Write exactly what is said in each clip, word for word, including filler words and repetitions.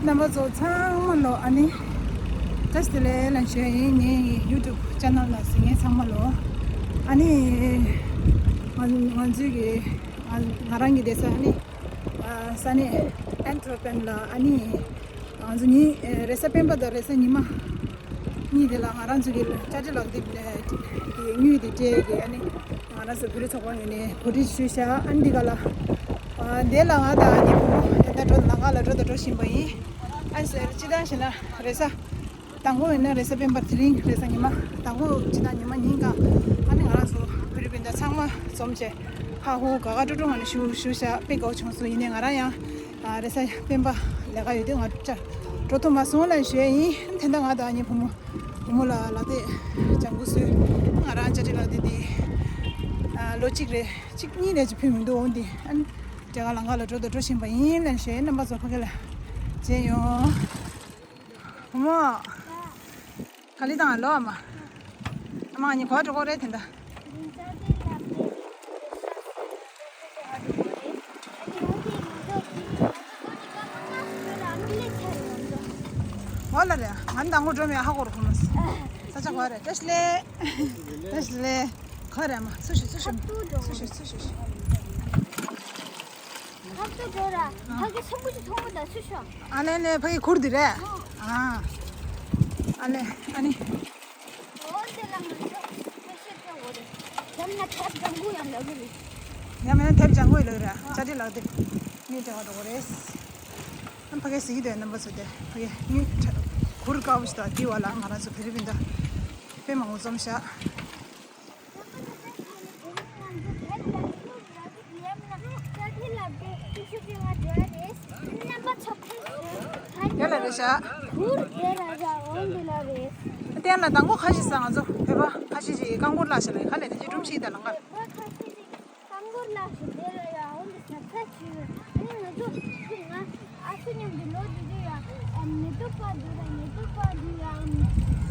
རྣམ་པ་ཚོ་ཚང་མ་ལོ་ཨ་ནི་བཀྲ་ཤིས་བདེ་ལེགས་ལ་ཞུ་ཡིན། ངའི་ཡུ་ཊུབ་ཅེ་ནལ་ལ་གཟིགས་མཁན་ཚང་མ་ལོ་ཨ་ནི་ང་ང་ཚོའི་གི་ང་ང་རང་གི་བསྡད་ས་ཨ་ནི་ས་གནས་ཨན་ཏྲོ་པན་ལ་ཨ་ནི་ང་ཚོ་ཉིན་རེས་གཟའ་སྤེན་པ་དང་རེས་གཟའ་ཉི་མ་གཉིས་དེ་ལ་ང་རང་ཚོ་གི་ཅ་ཅི་ལགས་དེ་དེ་དངུལ་དེ་སྤྲད་གི་ཨ་ནི་ང་རང་ཚོ་བོད་རིགས་ཚོགས་པ་ངོས་ནས་གོ་སྒྲིག་ཞུས་ཤག་ཨ་ནི་འདི་ག་ལ་དེ་ལ་ང་དང་ངའི་བུ་མོ་དེ་ལྟར་འགྲོ་ལམ་ཁ་ལ་འགྲོ་དང་འགྲོ་བཞིན་པ་ཡིན། ཨ་ཟེར་ཅི་ལྟར་ཞེ་ན་རེས་གཟའ་དང་པོ་ཡིན་ན་རེས་གཟའ་སྤེན་པ་དེ་རིང་རེས་གཟའ་ཉི་མ་དང་པོ་ཅི་ལྟར་ཉི་མ་ཉིན་གང་ཨ་ནི་ང་རང་ཚོ་བོད་རིགས་སྤུན་ཟླ་ཚང་མ་འཛོམས་བྱས་ཧ་ཧུ་ག་ག་སྤྲོ་སྤྲོ་ངང་ནས་བཞུགས་བཞུགས་ཤག་དཔེ་དགའ་བོ་བྱུང་སོང་། ཡིན་ནའི་ང་རང་ཡང་རེས་གཟའ་སྤེན་པ་ལས་ཀ་ཡོད་དུས་ང་ཅག་འགྲོ་ཐུབ་མ་སོང་ལབ་ཞུ་ཡ་ཡིན། དེ་འདྲ་ང་དང་ངའི་བུ་མོ་བུ་མོ་ལ་ལག་དེབ་ལྗང་གུ་བཟོས། ང་རང་ཅ་ཅི་ལགས་དེ་དེ་ལོ་གཅིག་རེ་གཅིག་གཉིས་རེ་ཅིག་ཕུལ་མི་འདུག་འོང་དེ་ཨ་ནི་འདི་ག་ལམ་ཁ་ལ་འགྲོ་དང་འགྲོ་བཞིན་པ་ཡིན་ལབ་ཞུ་ཡ་ཡིན། རྣམ་པ་ཚོ་ཕ་གི་ལ་མཇལ་ཡོང་། བུ་མོ། ག་ལི་དང་ལོ་ཨ་མ། ཨ་མ་ང་གཉིས་གོ་འགྲོ་གོ་རེད་དེ་འདྲ། འོ་ལ་རེད། ང་མདང་དགོང་འགྲོ་མེད་ཧ་གོ་རོ་ཁོ་མོ། ས་ཆ་གོ་རེད། བཀྲ་ཤིས་ལེ། བཀྲ་ཤིས་ལེ། གོ་རེད་ཨ་མ། སུ་ཞིག་སུ་ཞིག་སུ་ཞིག་སུ་ཞིག་ཧབ་ཏུ་འགྲོ་ར། ཕ་གི་ཆེན་པོ་ཅིག་མཐོང་གི་འདུག་སུ་ཤོག་ཨ་ལེ་ལེ་ཕ་གི་གུར་འདི་རེད། ཨ། ཨ་ལེ་ཨ་ནི། འོ་དེ་ལ་ང་ཚོ་ཁ་ཤས་སྤྲད་འོ་རེད། ཡང་ན་ཐབ་དང་པོ་ཡང་ལབ་གི་རེད། ཡང་མིན་ན་ཐབ་ལྗང་གུ་ཡི་ལབ་གི་རེད། ཅ་ཏི་ལགས་དེ་དངུལ་སྤྲད་ག་འགྲོ་གི་རེད། ཨ་ཕ་གི་གཟིགས་ཀྱི་འདུག་རྣམ་པ་ཚོ། དེ་ཕ་གི་དངུལ་གུར་དཀར་པོ་ཞིག་དང་དེའི་བར་ལ་ང་རང་ཚོ་བོད་རིགས་སྤུན་ཟླ་དཔེ་མང་པོ་འཛོམས་ཤག་དེ་ལ་རེད་ཤག་གུར་དེ་ལ་ར་འོང་དེ་ལ་རེད། དེ་ལ་དང་པོ་ཁ་ཤས་ས་ང་ཚོ་བོད་པ་ཁ་ཤས་ཤིག་རྐང་འཁོར་བརླགས་ཤག་ལ་ཁ་ལས་དེ་ཅི་སྒྲུང་ཞིག་དང་ལང་ཀ། བོད་པ་ཁ་ཤས་ཤིག་རྐང་འཁོར་བརླགས་ཤག་དེ་ལ་ཡ་འོང་དེ་ས་ཚ་ཆུ་ནི་ང་ཚོ་ཁུ་ང་ཨ་ཁུ་མཉམ་དུ་ལོ་དེ་དུས་ཡང་ཉེ་དུ་པ་དུ་ར་ཉེ་དུ་པ་དུ་ཡང་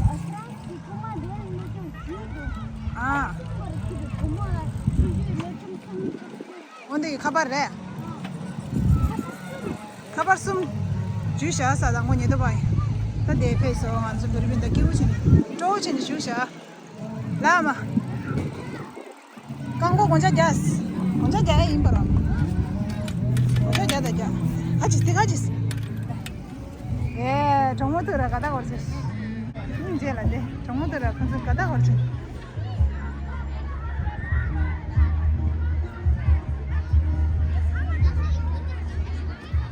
ཨ་ཧྥ་རན་སི་གི་ཁུག་མ་དུ་ཡང་ཉེ་དུ་ཁུག་དུ་ཨ་ཨ་ཁུ་པར་ཁུ་དུ་ཁུག་མ་ཨ་ཁུ་དུ་ཉེ་དུ་ཁུག་དུ། འོ་འདི་ཁ་པར་རེད། ཁ་པར་གསུམ་འཇུས་བཞག་ས་དང་པོ་ཉེ་དུ་པ་ཡིན། ད་དེ་ཕེབས་སོང་། ང་ཚོ་བོད་རིགས་སྤུན་ཟླ་སྐྱིད་པོ་བྱས་ནས་སྤྲོ་བོ་བྱས་ནས་བཞུགས་བཞག་ལ་མ། རྐང་མགོ་སྒོ་ལྕགས་རྒྱག་སྒོ་ལྕགས་རྒྱག་ཡ་ཡིན་པ་རོ། སྒོ་ལྕགས་རྒྱག་དང་རྒྱག་ཁ་ཅིག་དེ་ཁ་ཅིག་ཨེ་གྲོགས་མོ་ཐུག་ར་ག་ད་གོར་ཆེ། སྙིང་རྗེ་ལ་དེ་གྲོགས་མོ་ཐུག་ར་ཁོ་ཚོ་ག་ད་གོར་ཆེ།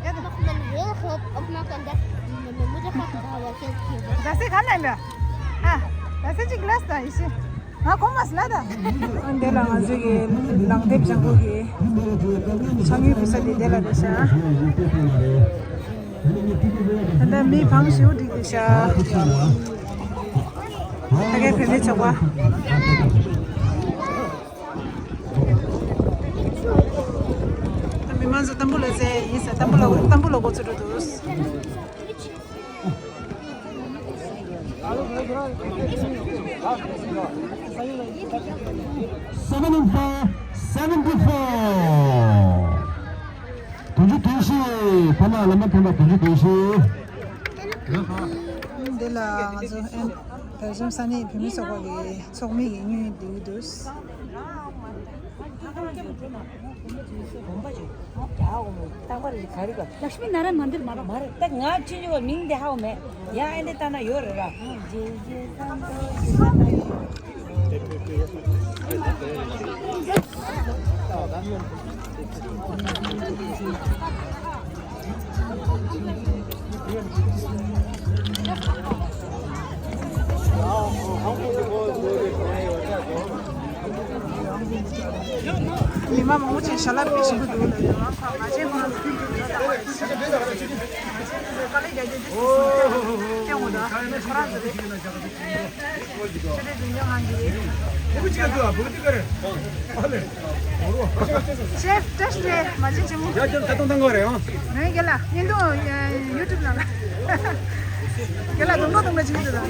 ཨེ་ད། ད་སེ་ག་ལ་ཡིན་པ། ཨ། ད་སེ་ཅིག་ལ་སྟ་ཡི་ཤི། ང་གོ་མ་སི་ལ་ད། འདི་ལ་ང་ཚོ་གི་ལག་དེབ་ལྗང་གུ་གི་ཆ་དངུལ་བུ་ས་དེ་འདི་ལ་རེད་ཤག་ད་ལྟ་མི་བང་ཞིག་འགྲིག་གི་ཤག་ད་གའི་བོད་མི་ཚོགས་པ། མི་མང་ཚོ་ཏམ་བུ་ལ་ཟེར་ཡིན་ས། ཏམ་བུ་ལ་ཏམ་བུ་ལ་འགོ་ཚུགས་འགྲོ་འདུག Seven in four, seventy-four. དུང་ཕྱུར་བདུན་བཞི། ཕ་མ་བླ་མ་ཕན་པ་དུང་ཕྱུར་བདུན་བཞི། འདི་ལ་ང་ཚོ་ཨན་བེལ་ཇམ་ས་གནས་བོད་མི་ཚོགས་པ་གི་ཚོགས་མི་གི་དངུལ་འདུག་འདུག་ལགཤ་མི་ནཱ་ར་མན་དིར་མ་རེད། མ་རེད། ད་ང་ཁྱོད་ཉིད་པ་མིང་དེ་ཧའོ་མེད། ཡང་ཨེ་འདི་ལྟ་ན་ཡོད་རེད་ར། མི་མང་མང་པོ་ཅིག་ཞལ་ལག་སྤྲད་བཞིན་འདུག་ལ་ཡོད། ང་ཚོའི་ཁོ་རང་ཚོ་ཕུལ་གྱི་ཡོད། ད་ང་ཚོའི་དཀའ་ལས་རྒྱག་རྒྱུ་འདི་སོང་ཙང་སྟོན་འོང་། ད་ཁོ་རང་ཚོ་རེད། ཆེ་གྲས་འཛིན་སྐྱོང་ཁང་གི་རེད། ཤེབ་བཀྲ་ཤིས་བདེ་ལེགས། མ་བྱན་ཆེན་མོ། ཡ་ཅང་ཁ་ཏོང་ཏང་གོ་རེད་ཨང་། མེད་རྒན་ལགས། བརྙན་ཐུང་ཡུ་ཊུབ་ནང་ལ། རྒན་ལགས་དུང་དཀར་དུང་དཀར་བྱེད་ཀྱི་འདུག་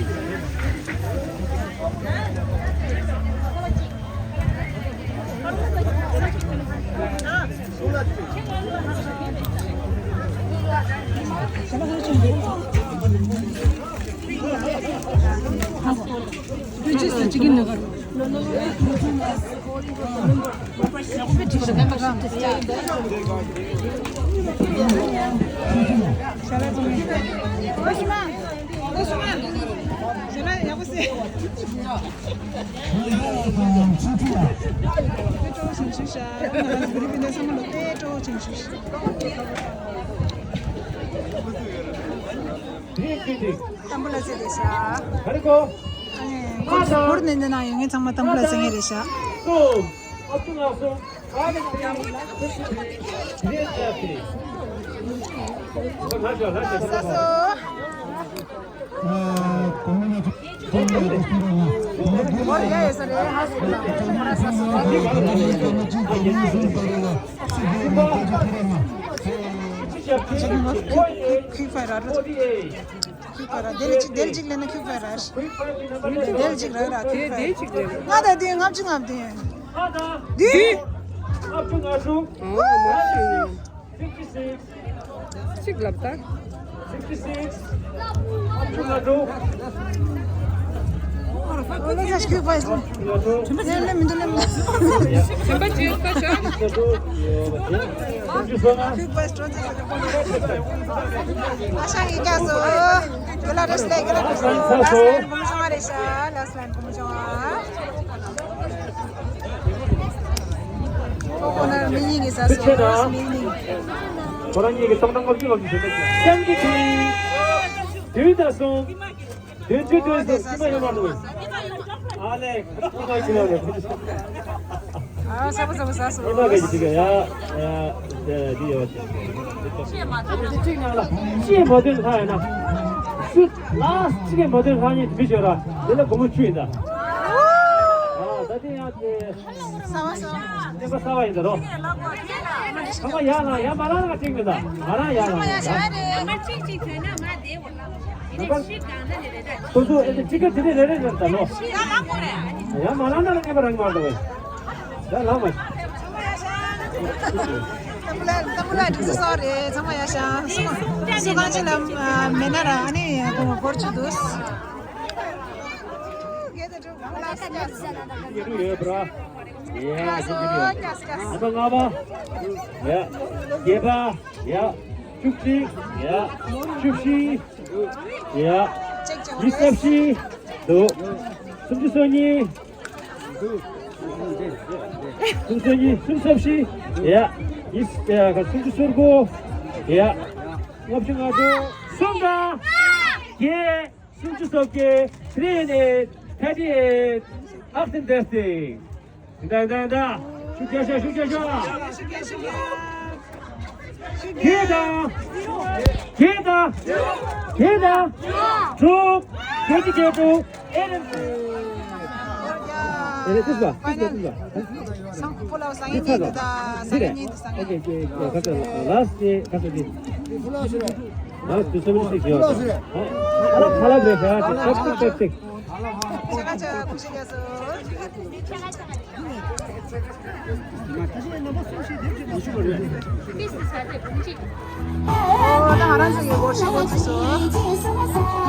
ད། ཏམ་བུ་ལ་ཟེར་རེད་ཤག་ཨ་ནི་སྒོར་སྒོར་ནས་འདི་ནང་ཡོད་མཁན་ཚང་མ་ཏམ་བུ་ལ་ཟེར་མཁན་རེད་ཤག་ཁྱུག་པ་ར་ར། ཁྱུག་པ་ར། དེ་ལ་གཅིག་དེ་ལ་གཅིག་ལེན་ན་ཁྱུག་པ་ར། དེ་ལ་གཅིག་ར་ར་ཁྱུག་པ། ལྔ་དང་བདུན། ལྔ་བཅུ་ང་བདུན། བདུན། ལྔ་བཅུ་ང་དྲུག། ཨོ། ལྔ་བཅུ། གཅིག་ལབ་ད། ལྔ་བཅུ་ང་དྲུག། ཨོ་ལ་ཁྱུག་པ་ཡིན། ལེན་ལེན་མི་འདུག་ལེན་མི་འདུག་ཞིམ་པ་བྱས་ཁ་ཤ། ཁྱུག་པ་སྤྲོ་ཚེ། ཨ་ཤ་ཡི་ཀ་སོ། ག་ལ་རེས་ལེ་ག་ལ་རེས་ལེ། ལ་སི་ལན་གོམ་ཤོང་རེ་ཤ། ལ་སི་ལན་གོམ་ཤོང་ཨ། ཁོ་ཁོ་ན་མི་གཉིས་ཀྱི་ས་སོ། མི་གཉིས། ཁོ་རང་གཉིས་ཀྱི་སྟོང་ཐང་ལྔ་བཅུ་ལྔ་བཅུ་ཞེས་བྱ། སེམས་ཀྱི་དུས། དུས་དང་གསུམ། དུས་ཚོད་དུས་སུ་ཕྱི་མ་ཡོད་མ་འདུག་ཨ་ལེ། ཕྱི་མ་ཡོད་མ་འདུག་ཨ་ས་བ་ས་བ་ས་སོ། ཨ་མ་ག་ཅིག་ཡ་ཡ་ཡ་འདི་ཡོད། ཅིག་ནང་ལ་ཅི་མ་དོན་ཁ་ཡོད་ན། ཤུ་ལ་ཅི་གི་མ་དོན་ཁ་ཉིད་མི་ཤོད་ར། དེ་ལ་སྒོར་མོ་བཅུ་ཡིན་ད། ཨ་ད་དེ་ཡང་དེ། ས་བ་ས་བ། སེམས་པ་གསར་བ་ཡིན་ད་རོ། ཚང་མ་ཡར་ལངས། ཡར་མ་ལངས་ན་གཅིག་མིན་ད། ང་རང་ཡར་ལངས་ཡ། ཚང་མ་ཡར་ལངས། ཨ་མ་གཅིག་གཅིག་ཐོན་ན་མ་བདེ་བ་ལ། ཡིན་ན་ཤི་གང་ན་ནི་རེ་ད། སོ་སོ་ཨེ་ཙི་གཅིག་ག་དེ་ནས་རེ་རེ་རེ་ད་ལོ། ཡར་ལངས་དགོས་རེད། ཡར་མ་ལངས་ན་ལ་ངེས་པ་རང་མ་འགྲོ་བས། ཡར་ལངས་མ། ཏམ་བུ་ལ་ཏམ་བུ་ལ་འགྲིག་སོ་རེད། ཚང་མ་ཡར་ཤང་། སུ་གང་ཅི་ལ་མེད་ན་ར་ཨ་ནི་སྒོར་བཅུ་འདུག་ཡ། ཨ་མ་ལྔ་པ། ཡ། བརྒྱད་པ། ཡ། བཅུ་གཅིག་ཡ། བཅུ་བཞི། ཡ། ཉི་ཤུ་རྩ་བཞི། འདུག་སུམ་ཅུ་སོ་གཉིས། སུམ་ཅུ་སོ་གཉིས། སུམ་ཅུ་སོ་བཞི། ཡ། ཉི་ཤུ། ཡ། སུམ་ཅུ་སོ་དགུ། ཡ། ལྔ་བཅུ་ང་དྲུག་གསུམ་དང་། བརྒྱད། སུམ་ཅུ་སོ་བརྒྱད། Three and eight, thirty eight. ཨག་སིན་དེ་སྟེ། ད་ད་ད། ཤུགས་རྒྱག་ཤོག་ཤུགས་རྒྱག་ཤོག་བརྒྱད་དང་། བརྒྱད་དང་། བརྒྱད་དང་། དྲུག་བརྒྱད་ཅུ་གྱ་དྲུག་ཨེ་རེད། ཨེ་རེད། ཏིས་པ། ཏིས་པ། ཏིས་པ། སང་ཕོ་ལའོ་སང་ངེ་ཉིད་དུ་ད་སང་ངེ་ཉིད་དུ་སང་ངེ། ཨོ་ཁེ་ཁེ། ཁ་ཚ་ལ་སི་ཁ་ཚ་ཏི། ལ་སི་ཏུ་སོ་མི་ཤིག་ཡོད། ཨ་ལ་ཁ་ལ་བེ་ཤ་ཏི་ཏག་ཏག་ཏག་ཏག་ཆ་ཁ་ཆ་ཁུ་ཤི་ག་སོ། ཨོ་ད་ང་རང་ཚོ་ཡི་སྒོར་ཤི་སྒོར་ཚུགས་སོ།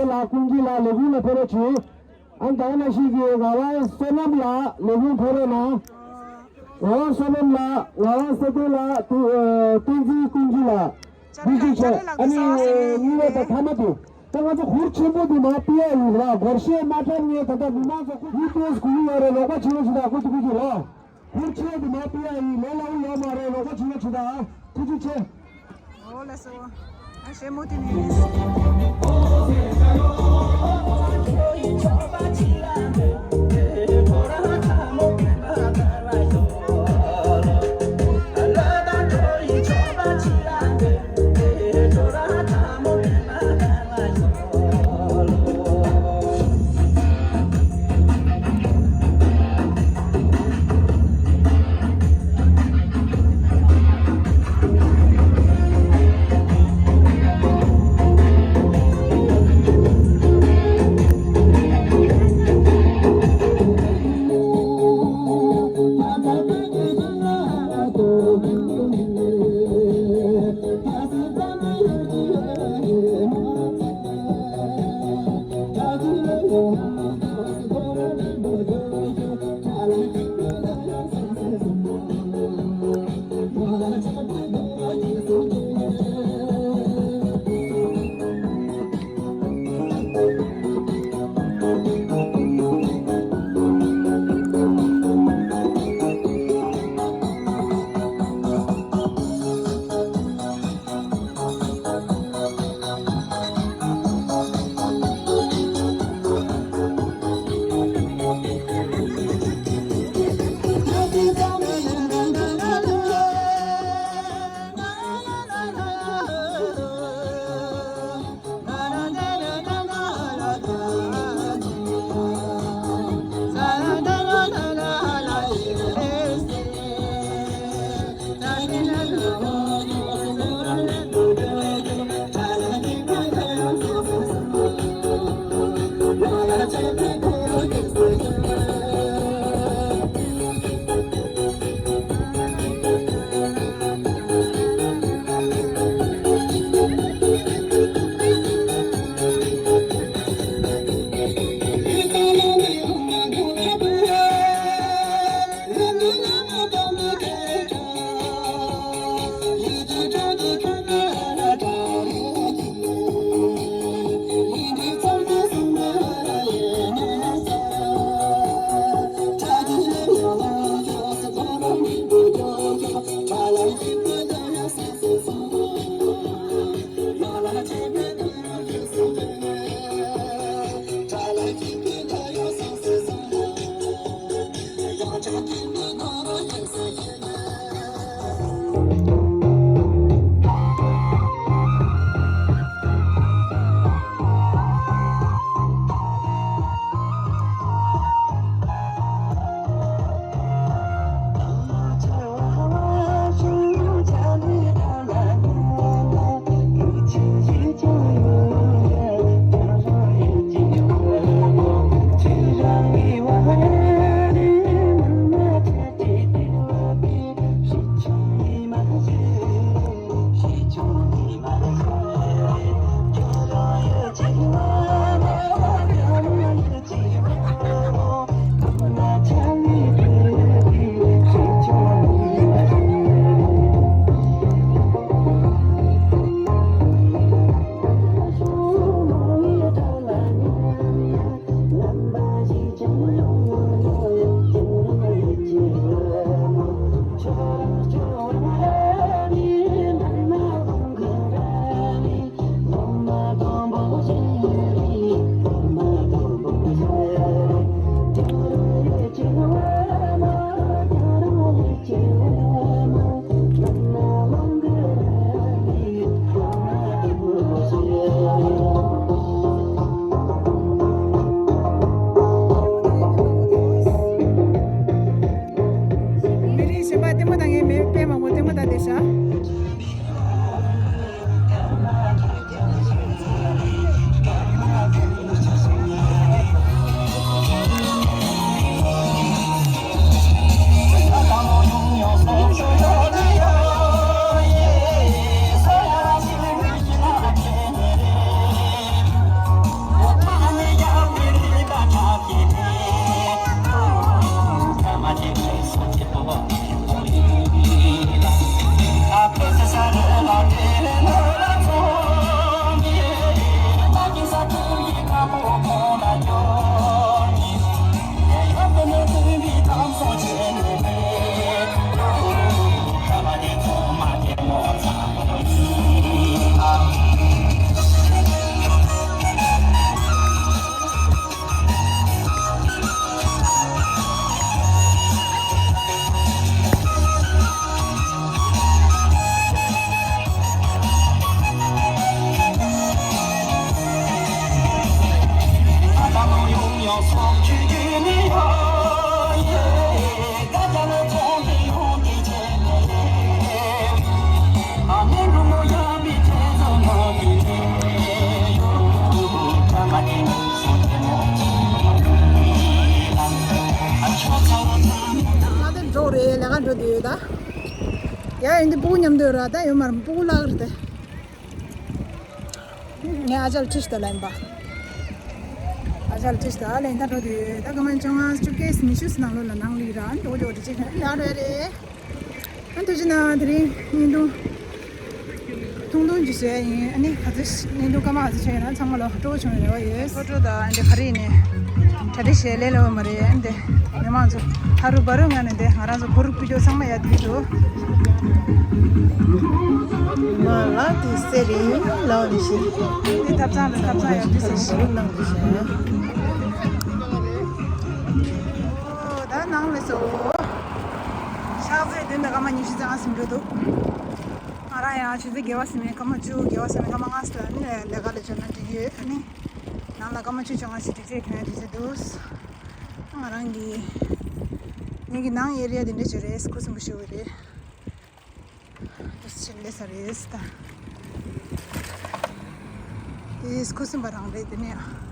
ལགས་ཀུན་གྱིས་ལ་ལས་ཁུངས་ལ་ཕེབས་རོགས་བྱེད། ཨ་ད་ནང་བཞིན་གྱི་ང་རང་བསོད་ནམས་ལགས་ལས་ཁུངས་ཕེབས་རོགས་གནང་། ང་རང་བསོད་ནམས་ལགས། ང་རང་བསོད་ནམས་ལགས། དེ་ཨ་བསྟན་འཛིན་ཀུན་གྱིས་ལགས། བདེ་སྐྱིད་ཆེ། ཨ་ནི་གཉིས་པ་དང་མཐའ་མ་དེ། ད་ང་ཚོ་གུར་ཆེན་པོ་འདི་མར་ཕུད་ཡ་ཡིན་ལ། སྒོར་གཞས་མ་འཁྲབ་ནས་ད་ལྟ་མི་མང་ཚོ་ཁུ་ཡུ་ཏོས་གུ་ཡུ་ཡོད་རེད། རོགས་པ་བྱེད་རོགས་བྱེད་དང་། ཁུ་ཚུ་ཁུ་ཚུ་ལ་གུར་ཆེན་འདི་མར་ཕུད་ཡ་ཡིན། ལོ་ལ་འུ་ཡོད་མ་རེད། རོགས་པ་བྱེད་རོགས་བྱེད་དང་། ཐུགས་རྗེ་ཆེ། འོ་ལགས་སོ། ཨ་གཞས་མོ་དེ་ནི། མི་རིགས་གཞན་པ་ལྟད་མོ་ལྟ་མཁན་མི་དཔེ་མང་པོ་ལྟད་མོ་ལྟ་བསྡད་ཤག་ང་དེར་འགྲོ་རེད། ལས་ཀ་འགྲོ་དུས་ད། ཡ་ཡིན་དུས་སྤུ་གུ་མཉམ་དུ་ཡོད་ར། ད་ཡོད་མ་རེད། སྤུ་གུ་ལག་རེད་དེ། ངས་ཨ་ཅག་ཁྲིད་ཤི་ད་ལན་པ། ཨ་ཅག་ཁྲིད་ཤི་ད་ལན་ད་འགྲོ་དུས་ད་སྐར་མ་བཅོ་ལྔ་བཅོ་བརྒྱད་ཉི་ཤུ་ནང་ལོགས་ལ་ནང་ལ་ཡིན་ར། འགྲོ་འགྲོ་འགྲོ་ཅིག་ཡ་འགྲོ་ཡ་རེད། ཨ་ཐུགས་རྗེ་གནང་། དེ་རིང་བརྙན་ཐུང་ཐུང་ཐུང་ཅིག་བཟོས་ཡིན། ཨ་ནི་ག་ཚོད་བརྙན་ཐུང་སྐར་མ་ག་ཚོད་བྱས་ཡོད་ན་ཚང་མ་ལ་སྤྲོ་པོ་བྱུང་བའི་རེ་བ་ཡོད། ཚོགས་གཙོ་དང་ཨ་འདྲ་ག་རེ་ཡིན་ནའི་གྲ་སྒྲིག་བྱས་ལས་སླ་བོ་མ་རེད། ཨ་འདྲ་མི་མང་ཚོ་ཧ་རུ་བ་རུ་ངང་ནས་འདི་ང་རང་ཚོ་གུ་རུབ་ཀྱི་ཚང་མ་ཡར་འདུས་འདུག་མ་ལ་དེ་སེ་རིང་ལའོ་ནི་ཤི། དེ་ཐབ་ཚང་དང་ཐབ་ཚང་ཡར་འདུས་ཟེར་ཤི། ཨོ་ད་ནང་ལ་སོ། ཤག་ཚོད་བདུན་དང་སྐར་མ་ཉི་ཤུ་རྩ་ལྔ་ཟིན་འགྲོ་འདུག་ང་རང་ཡང་ཆུ་ཚོད་བརྒྱད་པ་ཟིན་མེད། སྐར་མ་བཅུ། བརྒྱད་པ་ཟིན་མེད། སྐར་མ་ལྔ་ཙམ་ནི་ལས་ཀ་ལ་འབྱོར་ན་འགྲིག་ཡོད། ཨ་ནི་ནང་ལ་སྐར་མ་བཅུ་བཅོ་ལྔ་ཞིག་སྒྲིག་ཆས་གྱོན་ཡ་འགྲིག་ཆས་འདུག་ང་རང་གི་ངེད་ཀྱི་ནང་ཨེ་རི་ཡ་དེ་འདྲ་ཅིག་རེད། ཁུ་སིམ་པོ་ཞེ་པོ་རེད། དུ་ཕྱིན་ལས་ས་རེད་ད། དེ་ཁུ་སིམ་པ་རང་རེད། དེ་ནས་